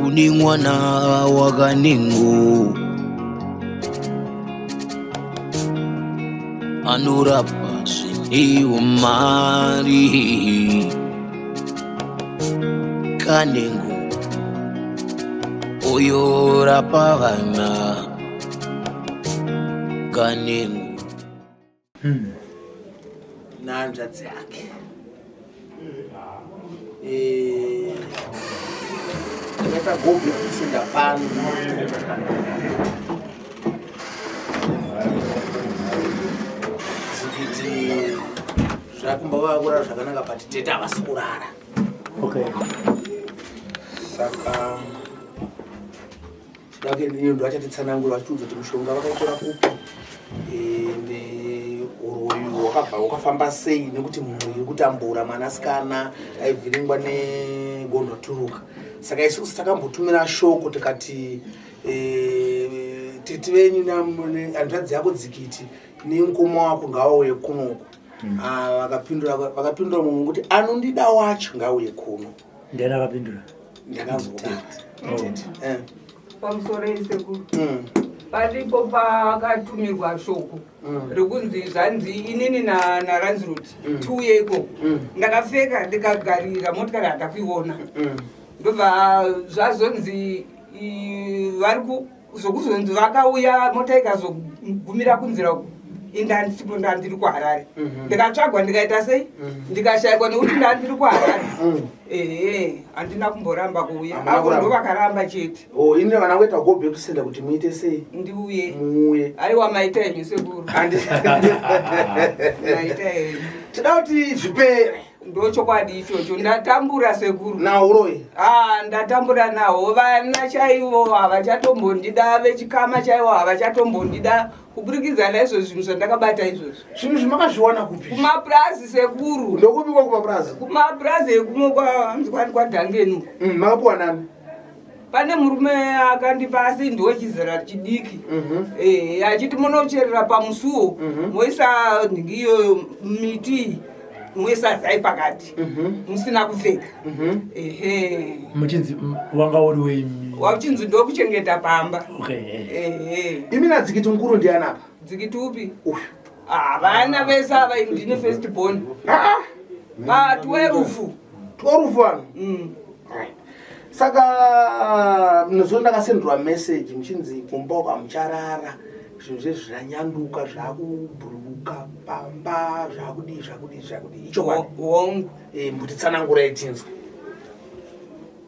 Kune mwana wakanengo anorapa zvine umari kanengo oyorapa vana kanengo Nehanzvadzi yake. Eh, Takaita go back to sender pano. Dzikiti zvakumba vakurara zvakanaka but tete havasi kurara. Okay. Saka Chidake ndiyo ndo achatitsanangura vachitiudza kuti mushonga vakautora kupi ende uroyi wakabva wakafamba sei nekuti mhuri iri kutambura mwanasikana aivhiringwa negondoturuka saka isusu takambotumira shoko tikati eh, tete venyu hanzvadzi yako dzikiti nemukoma wako ngavauye kunoku ah, vakapindura vakapindura mumwe kuti anondida wacho ngauye kuno Ndiani akapindura? Ndakanzwa. Oh. Eh. Pamusoro isekuru. Paripo pakatumirwa shoko rekunzi zvanzi inini na naRanziroti tiuye ikoko. Ndakapfeka ndikagarira motikari handakuiona. Ndobva zvazonzi vari ku zvokuzonzi vakauya mota ikazogumira kunzira uku indandisipo ndandiri kuharare mhm. ndikatsvagwa ndikaita sei mhm. ndikashaikwa nekuti ndandiri kuharare mhm. ehe handina kumboramba kuuya avo ndo vakaramba chete oh, ini vana kuita go back to sender kuti muite sei ndiuye muuye aiwa maita henyu sekuru maita henyu tida kuti zvipere Ndochokwadi ichocho ndatambura sekuru. Nauroi? Ah, ndatambura nawo vana chaivo havachatombondida vechikama chaivo havachatombondida kuburikidza naizvo zvinhu zvandakabata izvozvo. Zvinhu zvimakazviwana kupi? Kumapurazi sekuru. Ndokupi kwa kumapurazi? Kumapurazi ekuno kwa kwaDhangeni uko. Makapuwa nani? Pane murume akandipa asi ndiwe chizera chidiki eh, achiti munocherera pamusuwo moisa nhingi iyoyo miti moisa zai pakati musina kupfeka ehe Muchinzi wanga uri wei? Wauchinzi ndokuchengeta pamba. Okay. eh. Ehe. Imi nadzikiti mukuru ndiani apa? Dzikiti upi? Uyu. Ah, vana vese ava ndine first born. Pa 12. 12 vanhu. Saka nezuro ndakasendwa message muchinzi kumba uko hamucharara zvinhu zvezvi zvanyanduka zvakubhururuka pamba zvakudii zvakudii zvakudii ichokwadi Hongu. Eh, mbotitsanangurai tinzwe.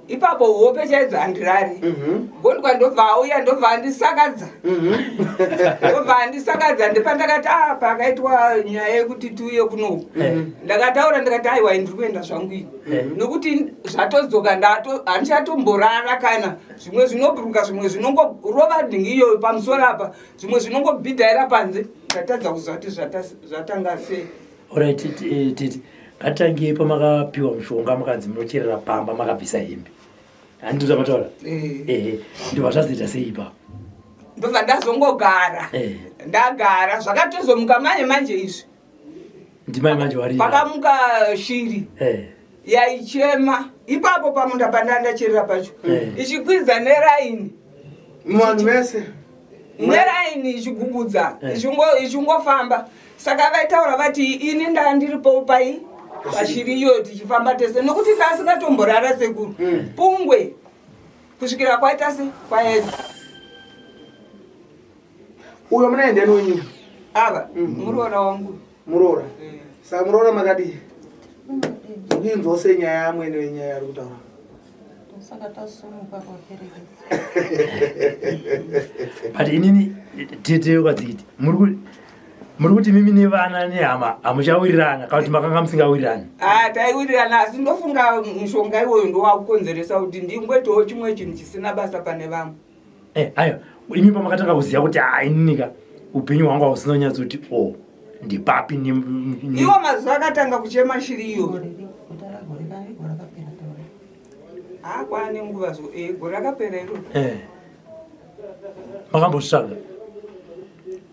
Ipapo hope chaidzo handirari. Gondwa ndobva auya ndobva andisakadza. Ndobva andisakadza ndipandakati ah pakaitwa nyaya yekuti tiuye kunoku. Ndakataura ndikati aiwa ndiri kuenda zvangu ini. Nokuti zvatodzoka handichatomborara kana zvimwe zvinobhuruka zvimwe zvinongorova nhingi iyoyo pamusoro apa zvimwe zvinongobhidhaira panze ndatadza kuziva kuti zvatanga sei. Alright, titi ngatitangei pamakapiwa mushonga mukanzi munocherera pamba makabvisa hembe. Handiti zvamataura? Ehe, ndobva zvazoita sei ipapo? Ndobva ndazongogara. Ndagara zvakatozomuka manje manje izvi. Ndimai manje wari. Pakamuka shiri. Yaichema ipapo pamunda pandandacherera pacho. Ichikwidza neraini. Vanhu vese. Neraini ichigugudza, ichingofamba. Saka vaitaura vati ini ndandiripo pai pashiri iyoyo tichifamba tese nokuti ndasingatomborara sekuru. Pungwe kusvikira kwaita se kwaedza. Uyo munaye ndiani wenyu? Ava muroora wangu. Muroora. Saka muroora makadii? Mukuinzwa sei nyaya yamwene wenyaya yari kutaura? Saka tasumuka kwaperekedza. But inini tete kwadzikiti muri kuti mimi nevana nehama hamuchawirirana kana kuti makanga musingawirirani? Ah, taiwirirana asi ndofunga mushonga iwoyo ndowakukonzeresa kuti ndingoitawo chimwe chinhu chisina basa pane vamwe. Ayo, imi pamakatanga kuziva kuti ah, ininika upenyu hwangu hausina kunyatsoti o oh, ndipapi iwo mazuva akatanga kuchema shiri iyoyo. Ah, kwaane nguva zo gore rakapera iro. Makambosvaka?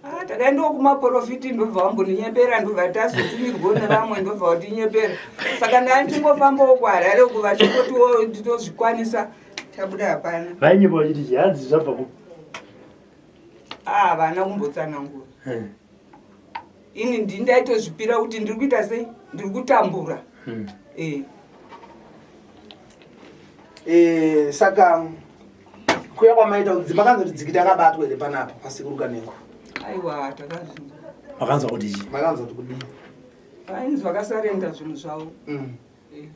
Ah, takaendawo kumaporofiti ndobva vambondinyepera ndobva tazotumirwa nevamwe ndobva vatinyepera. Saka ndandingofambawo kuHarare uko vachingotiwo ndinozvikwanisa. Chabuda hapana. Vainyepa vachiti chii? Hanzi zvabva ku Ah, havana kumbotsanangura. Eh. Ini ndini ndaitozvipira kuti ndiri kuita sei? Ndiri kutambura. Eh. Eh, saka kuya kwamaita kunzi makanzwa kuti dzikiti akabatwa here panapa pasekuru Kanengo? Aiwa, takazvinzwa. Makanzwa kuti chii? Makanzwa kuti kudii? Vainzi vakasarenda zvinhu zvavo.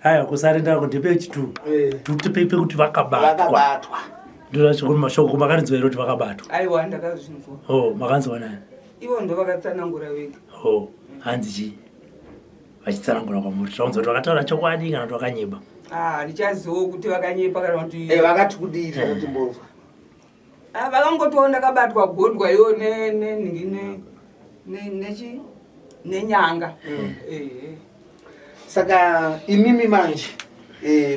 Aiwa, kusarenda ko ndepechitu. Pekuti vakabatwa. Vakabatwa. Ndozvacho mashoko makarinzwa here kuti vakabatwa? Aiwa, ndakazvinzwa. Oh, makanzwa nani? Ivo ndo vakatsanangura vega. Oh, hanzi chii? Vachitsanangura kwamuri. Tinounza kuti vakataura chokwadi kana kuti vakanyeba. Ah, handichazivo kuti vakanyepa kana kuti Eh, vakati kudii zvakatimbozwa? Ah, vakangotiwo ndakabatwa gondwa iwo nenhingi nechi nenyanga. Ehe. Saka imimi manje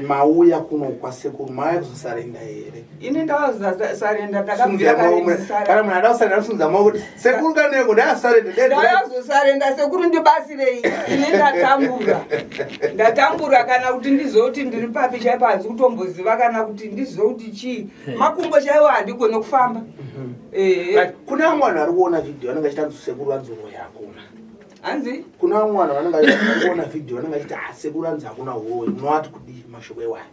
mauya kuno kwasekuru mauya kuzosarenda here? Ini ndakazosarenda, Sunzira maoko. Kana munhu ada kusarenda anosunza maoko kuti sekuru Kanengo ndakasarenda. Ndakazosarenda sekuru, ndibatsirei, ini ndatambura, ndatambura. Kana kuti ndizoti ndiri papi chaipo hanzi kutomboziva, kana kuti ndizoti chii, makumbo chaiwo handigone kufamba. Ehe. Right, kune vamwe vanhu vari kuona vhidhiyo vanenge vachiti hanzi sekuru vanzi uroyi hakuna. Hanzi? Kune vamwe vanhu vanenge vari kuona vhidhiyo vanenge vachiti ha sekuru hanzi hakuna uroyi. Munovati kudii mashoko iwayo?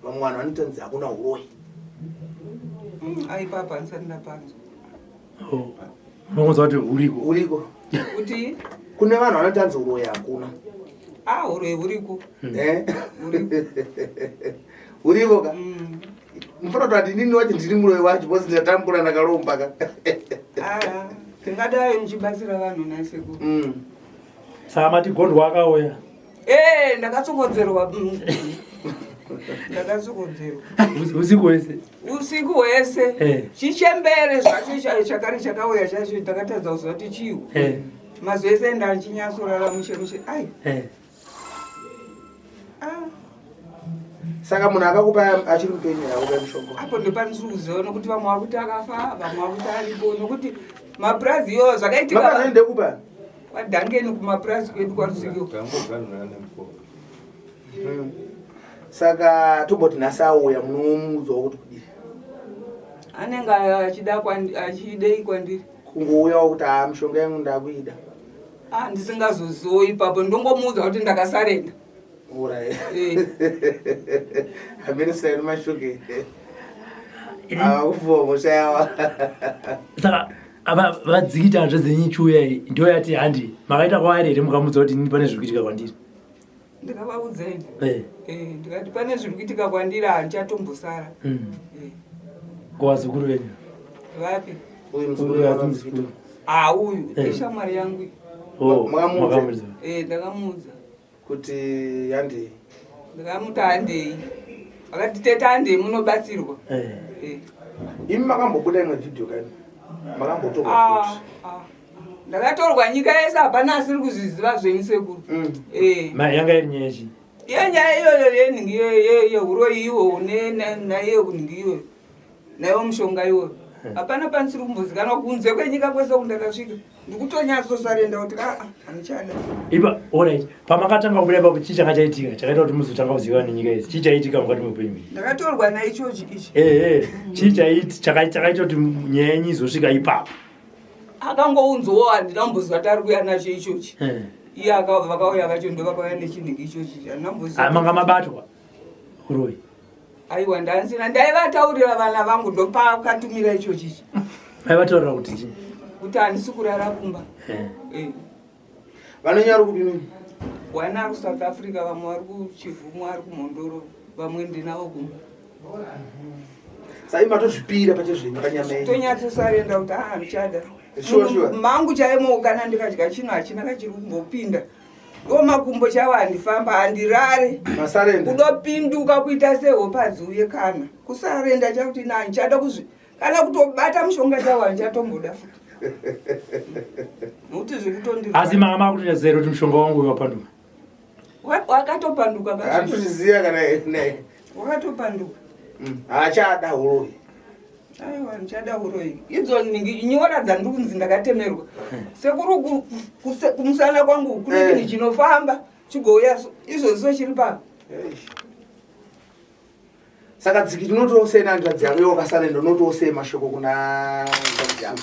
Vamwe vanhu vanoti hanzi hakuna uroyi. Aipapa handisati ndapanzwa. Oh, unongonzwa kuti huriko. Uriko. Kuti Kune vanhu vanoti hanzi uroyi hakuna. Ah, uroyi huriko. Eh? Huriko. Uriko ka? Mufana kuti inini wacho ndiri muroyi wacho because ndatambura ndakaromba ka. Ah, tingadai muchibatsira vanhu nhai sekuru. Saka mati gondwa akauya. Eh, ndakatsokodzerwa. Ndakatsokodzerwa. Usiku hwese. Usiku hwese. Chichembere zvacho chakare chakauya chacho ndakatadza kuziva kuti chiiko. Mazuva ese ndachinyatsorara mushe mushe. Ai. Ah. Saka munhu akakupa achiri mupenyu here akupa mushonga? Apo ndopandisiri kuziva nokuti vamwe vari kuti akafa, vamwe vari kuti aripo, nokuti mapurazi iyoyo zvakaitika. Mapurazi ndekupa? KwaDhangeni kumapurazi kwedu kwaRusiko. Saka tomboti nhasi auya munomuudzawo kuti kudii? Anenge achida achidei kwandiri? Kungouyawo kuti haa mishonga yangu ndakuida. Ah, ndisingazoziwo ipapo, ndongomuudza kuti ndakasarenda. Alright. Hamene saini mashuke. Avakufuwa mhosva yawa. Saka ava vadzikita hanzvadzi yenyu ichiuya iyi ndiyo yati handi makaita kwaari here mukamudza kuti inini pane zviri kuitika kwandiri? Ndakavaudza ini. Ndikati pane zviri kuitika kwandiri, handichatombosara. Kuvazukuru venyu? Vapi? Uyu muzukuru Uyu wavanzi muzukuru. Ah, uyu ishamwari yangu iyi. Oh, Makamuudza? makamuudza. Ndakamuudza. Kuti handei. Ndakamuti handei. Akati tete handei munobatsirwa. Imi makambobuda imwe vhidhiyo kani? Makambotorwa Ah, futi. ah. Ndakatorwa nyika yese, hapana asiri kuzviziva zvenyu sekuru. Yanga iri nyaya chii? Iyo nyaya iyoyo yenhingi yehuroyi iwowo naiyo kunhingi iyoyo naiwo mushonga iwoyo hapana panisiri kumbozikanwa kunze kwenyika kwese kundakasvika, ndikutonyatsosarenda kuti aa handichada. Ipa, alright. Pamakatanga kubuda ipapo chii changa chaitika chakaita kuti muzotanga kuzivikanwa nenyika yese? Chii chaitika mukati meupenyu hwenyu? Ndakatorwa naichochi ichi. Chii chakaita kuti nyaya yenyu izosvika ipapo? Akangounzwawo, handina kumboziva kuti ari kuuya nacho ichochi. Iye vakauya vacho ndo vakauya nechinhingi ichochi, handina kumboziva. Ah, manga mabatwa uroyi? Aiwa, ndansina, ndaivataurira vana vangu, ndopakatumira ichochi ichi. Maivataurira kuti chii? Kuti handisi kurara kumba. Vanonyara kupi mimi? Wana ari kuSouth Africa, vamwe vari kuChivhu, ari kuMhondoro, vamwe ndinavo kumba. Saka imi matozvipira pachezvenyu panyama yenyu. Tonyatsosarenda kuti aa handichada. Sure, sure. Mangu chaimo kana ndikadya chinhu hachina kachiri kumbopinda. Ndo makumbo chaiwo handifamba, handirare. Masarenda. Kudopinduka kuita sehope dziuye, kana kusarenda chakuti ina handichada kuzvi kana kutobata mushonga chawo handichatomboda futi nokuti zviri kutondirwadza. Asi manga makutoziva kuti mushonga wangu uyu wapanduka? Wakatopanduka kazhinji. Hatozviziva kana ne. Wakatopanduka. Haachada uroyi. Aiwa, ndichada uroyi. Idzo nyora dzandiri kunzi ndakatemerwa sekuru, kumusana kwangu kune chinhu chinofamba chigouya izvozvo chiri pa Eish. Saka dziki tinotosei nanzvadzi yako iwe wakasarenda unotosei mashoko kuna nzvadzi yako.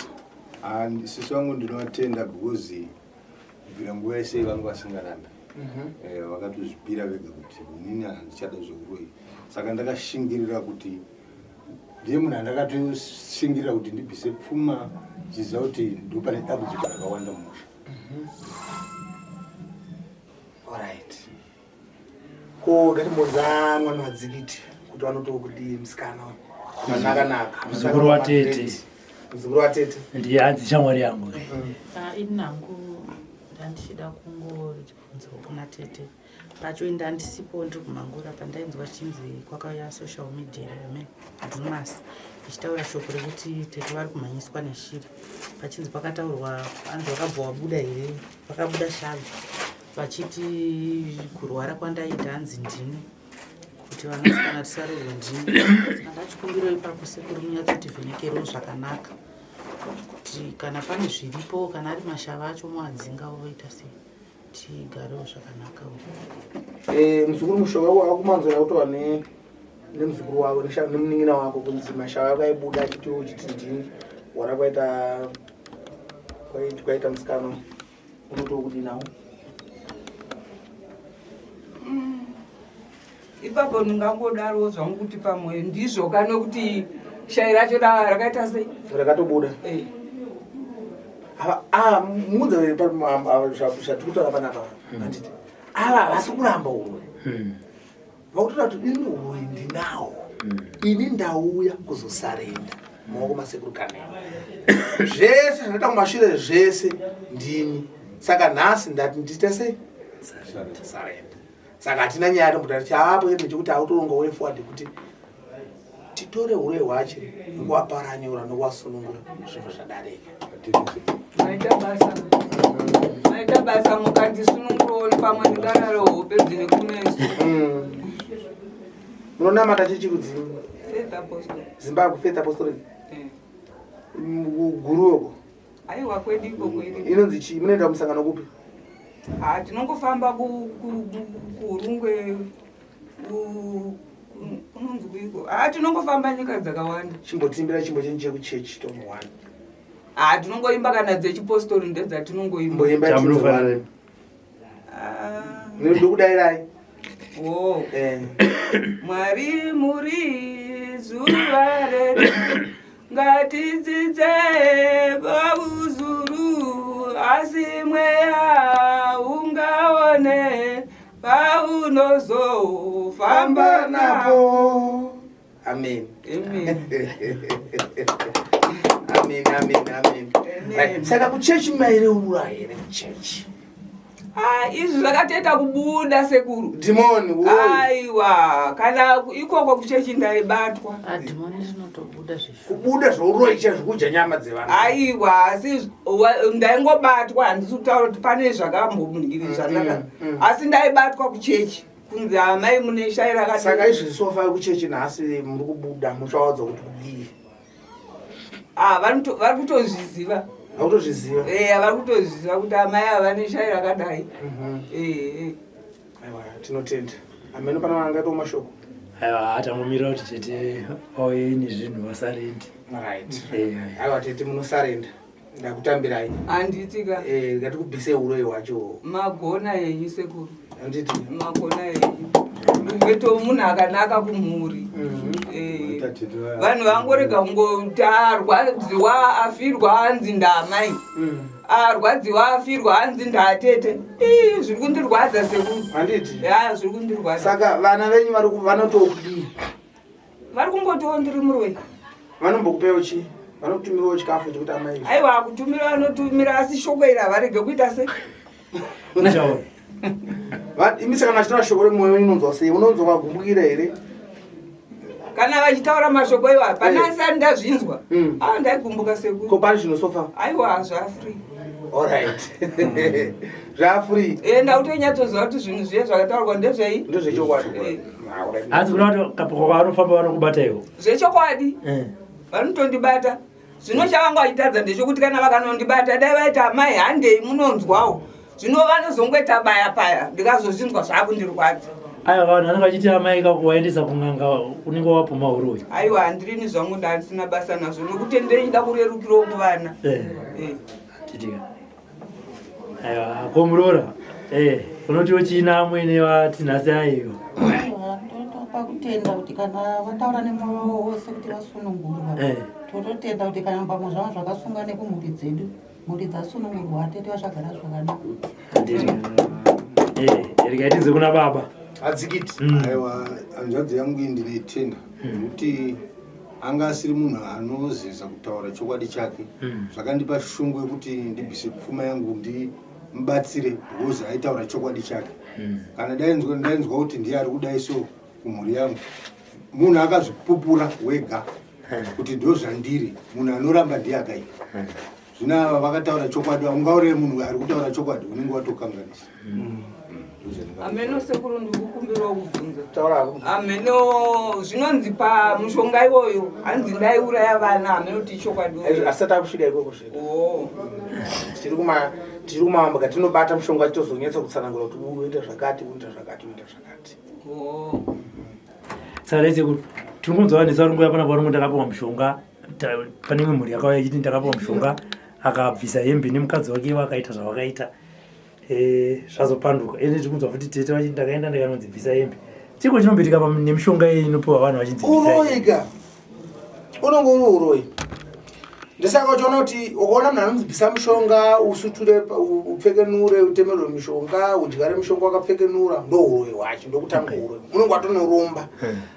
Ah, sisi vangu ndinovatenda because kubvira nguva yese vanga vasingarambi. Eh, vakatozvipira vega kuti inini handichada zveuroyi. Saka ndakashingirira kuti ndiye munhu andakatoshingirira kuti ndibvise pfuma ndichiziva kuti ndopane dambudziko rakawanda mumusha. Alright. Ko ngatimbonza mwana wadzikiti kuti vanotoo kudii musikana uyu. Manakanaka. Muzukuru watete. Muzukuru watete. Ndiye hanzi shamwari yangu. Ah, ini nangu ndandichida kungobvunzawo kuna tete pacho ini ndandisipo ndiri kumangura pandainzwa chinzi kwakauya social media yome drumas ichitaura shoko rekuti tete vari kumhanyiswa neshiri pachinzi pakataurwa hanzi wakabva wabuda here pakabuda shavi vachiti kurwara kwandaiita hanzi ndini kuti vanasikana tisarurwe ndini saka ndachikumbirawo ipapo sekuru munyatsotivhenekerewo zvakanaka kuti kana pane zviripo kana ari mashava acho moadzinga voita sei tigarewo zvakanaka eh, muzukuru mushonga wakumanzora kutova nemuzukuru wako nemunin'ina wako kunzi mashava ako aibuda achiti uchiti ndini wara kwaita kwaita musikana Unotokudii nawo? Mm. Ipapo ndingangodarowo zvangu kuti pamwe ndizvo ka nokuti shai racho rakaita sei? Rakatobuda. Eh. Ah, muudza zvatiri kutaura panapa handiti ava havasi kuramba uroyi. Vakutoda kuti ini uroyi ndinawo. Ini ndauya kuzosarenda maoko masekuru Kanengo. Zvese zvinoita kumashure zvese ndini. Saka nhasi ndati ndiite sei? Sarenda. Saka hatina nyaya tombota chaapo chete chekuti autoronga way forward kuti titore uroyi hwache nekuwaparanyura nekuwasunungura zvibva zvadarika. Maita basa. Maita basa mukandisunungurawo pamwe ndingarare hope dzine kumeso. Munonamata chechi kudzimu? Faith Apostolic. Zimbabwe Faith Apostolic. Eh. Guru uko. Aiwa kwedu iko kwedu. Inonzi chii? Munoenda kumusangano kupi? Ah, tinongofamba ku ku kuRungwe kunonzi kuiko. Ah, tinongofamba nyika dzakawanda. Chimbotimbira chimbo chenyu chekuchechi tomu one. Ah, tinongoimba kana dzechipostori ndedzatinongoimba. Mboimba Chamunofanira. Ah. Ndokudairai. Oh. Eh. Mwari muri zuva redu ngatidzidze pauzuru asi mweya ungaone paunozofamba napo. Amen. Amen. Amen, amen, amen. Amen. Right. Saka kuchechi maireura here kuchechi? Ah, izvi zvakatoita kubuda sekuru. Dhimoni, woyi. Aiwa, kana ikoko kuchechi ndaibatwa. Ah, dhimoni rinotobuda zvezvo. Kubuda zvouroyi chaizvo kudya nyama dzevanhu. Aiwa, asi ndaingobatwa handisi kutaura kuti pane zvakambomudikiri zvandaka. Asi ndaibatwa kuchechi kunzi amai mune shai rakati. Saka izvi sofa yekuchechi nhasi muri kubuda muchawadza kuti kudii? Ah, vari kutozviziva. Vakutozviziva? Eh, vari kutozviziva kuti amai ava vane shai rakadai. Eh. Aiwa, tinotenda. Ameno pana vangaitawo mashoko. Aiwa, atangomirira kuti tete vauye nezvinhu vasarende. Right. Eh. Aiwa tete munosarenda. Ndakutambirai. Handiti ka. Eh, ngatikubvise uroyi hwacho. Magona henyu sekuru. Handiti. Magona henyu. Ngeto munhu akanaka kumhuri. Eh. Vanhu vangorega kungoti arwadziwa afirwa anzi ndaamai. Arwadziwa afirwa anzi ndaatete. Ii zviri kundirwadza sekuru. Handiti. Ya zviri kundirwadza. Saka vana venyu vari vanotokudii? Vari kungotiwo ndiri muroyi. Vanombokupewo chii? Vanokutumirawo chikafu chekuti amai. Aiwa kutumira vanotumira asi shoko iri havarege kuita sei? Imi saka vachitaura shoko remoyo wenyu unonzwa sei? Unonzwa vagumbukira here? Kana vachitaura mashoko iwa hapana asi ani ndazvinzwa. Ah ndaigumbuka sekuru. Ko pari zvino sofa? Aiwa zvafree. Alright. Zvafree. Eh ndakutonyatsoziva kuti zvinhu zviye zvakataurwa ndezvei? Ndezvechokwadi. Hanzi kuna kuti kapoko kavanofamba vanokubata iwo. Zvechokwadi. Vanotondibata. Zvino chavanga vachitadza ndechekuti kana vakanondibata dai vaita amai handei munonzwawo. Zvino vanozongoita baya paya ndikazozvinzwa zvakundirwadza. Aiwa, vanhu vanenge vachiti amai kakuvaendesa kun'anga unenge wapuma uroyi. Aiwa, handirini zvangu, ndandisina basa nazvo nekuti ndechida kurerukirawo kuvana. Titika. Aiwa, ko muroora unotiwo chiina amwene vati nhasi aiwa? Totopa kutenda kuti kana vataura nemwoyo wavo wose kuti vasunungurwa, tototenda kuti kana pamwe zvava zvakasunga nekumhuri dzedu, mhuri dzasunungurwa, tete vachagara zvakanaka. Handiti. Regai tinze kuna baba. Adzikiti. Aiwa, hanzvadzi yangu iyi ndinoitenda nekuti anga asiri munhu anozeza kutaura chokwadi chake. Zvakandipa shungu yekuti ndibvise pfuma yangu ndimubatsire because aitaura chokwadi chake. Kana ndainzwa kuti ndiye ari kudai so kumhuri yangu, munhu akazvipupura wega kuti ndo zvandiri, munhu anoramba ndiye akaipa. Zvino ava vakataura chokwadi, ungaureye munhu ari kutaura chokwadi, unenge watokanganisa. Ameno sekuru, ndikukumbirawo kubvunza. Taura hako. Ameno zvinonzi pamushonga iwoyo hanzi ndaiuraya vana, hameno kuti ichokwadi. Asati akusvika ikoko zvedu. Oh. Tiri kumawamba katinobata mushonga, chitozonyatsa kutsanangura kuti unoita zvakati, unoita zvakati, unoita zvakati. Oh. Saka dai sekuru, tiri kunzwa vanhu varungu pana varungu, ndakapiwa mushonga. Pane imwe mhuri yakauya ichiti ndakapiwa mushonga, akabvisa hembe nemukadzi wake, vakaita zvavakaita. Zvazopanduka. Ende tiri kunzwa futi tete vachiti ndakaenda ndikanonzi bvisa hembe. Chiko chinomboitika nemishonga iyi inopiwa vanhu vachinzi bvisa hembe? Uroyi unonge uri uroyi. Ndosaka uchiona kuti ukaona munhu anonzi bvisa mushonga, usuture, upfekenure, utemerwe mushonga, udyare mushonga wakapfekenura, ndo uroyi hwacho, ndokutanga uroyi, unonge watonoromba.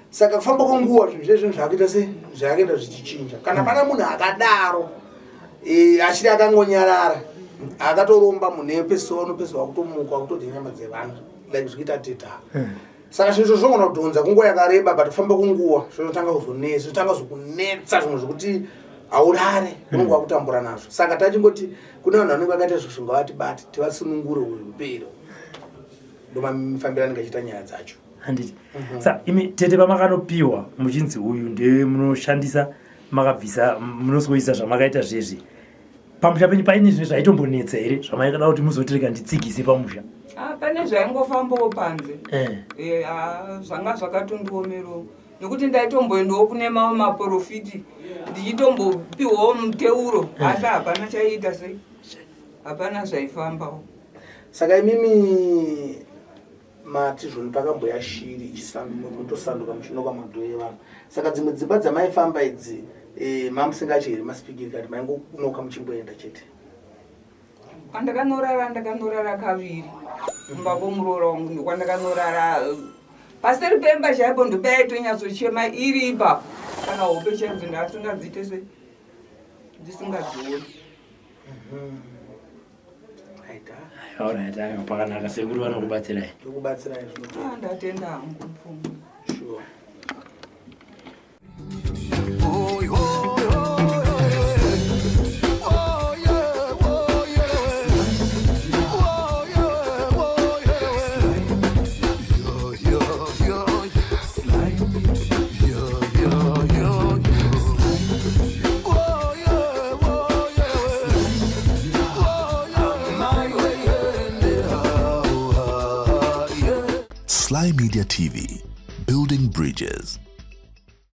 Saka kufamba kwenguva zvinhu zvezvinhu zvaakuita se zvaakuenda zvichichinja. Kana pana munhu akadaro, achiri akangonyarara, akatoromba, munhu epesona pesa wakutomuka wakutodya nyama dzevanhu like zvikuita teta. Saka zvinhu izvo zvinogona kudhonza kunguva yakareba, but kufamba kwenguva zvinotanga kuzonetsa, zvinotanga kuzokunetsa zvimwe zvekuti haurare, unonge wakutambura nazvo. Saka tachingoti kune vanhu vanenge vakaita izvozvo, ngavatibate tivasunungure uyu upero. Ndomafambiro anenge achiita nyaya dzacho. Handiti. Sa imi tete, pamakanopiwa muchinzi uyu ndewe munoshandisa, makabvisa, munoswoisa zvamakaita zvezvi pamusha penyu, paine zvinhu zvaitombonetsa here zvamaikada kuti muzotirega nditsigise pamusha? Ah, pane zvaingofambawo panze. Eh. Ah, zvanga zvakatondiomerawo nekuti ndaitomboendawo kune mamwe maprofiti ndichitombopiwawo muteuro, asi hapana chaiita sei, hapana zvaifambawo. Saka imimi mati zvoni pakamboya shiri mutosanduka muchinoka madhoo evanhu. Saka dzimwe dzimba dzamaifamba idzi, mamusingachi masipikiri kati maingonoka muchimboenda chete? Kwandakanorara, ndakanorara kaviri kumba kwomuroora wangu. Ndokwandakanorara, paseri pemba chaipo, ndopaitonyatsochema iri ipapo. Kana hope chaidzo ndaasingadziite sei, ndisingadzioni. Right, ah. Alright, aiwa, pakanaka sekuru, vanokubatsirai. Ndokubatsirai zvino. Ah, ndatenda hangu mupfungwa. Sure. Oh, oh, oh, oh, yeah, oh, yeah. Oh, yeah, oh, yeah. Yo, yo, yo. Yo, yo, yo, yo. Oh, yeah, oh, yeah. Oh, yeah. My way, yeah, yeah. Sly Media TV, building bridges.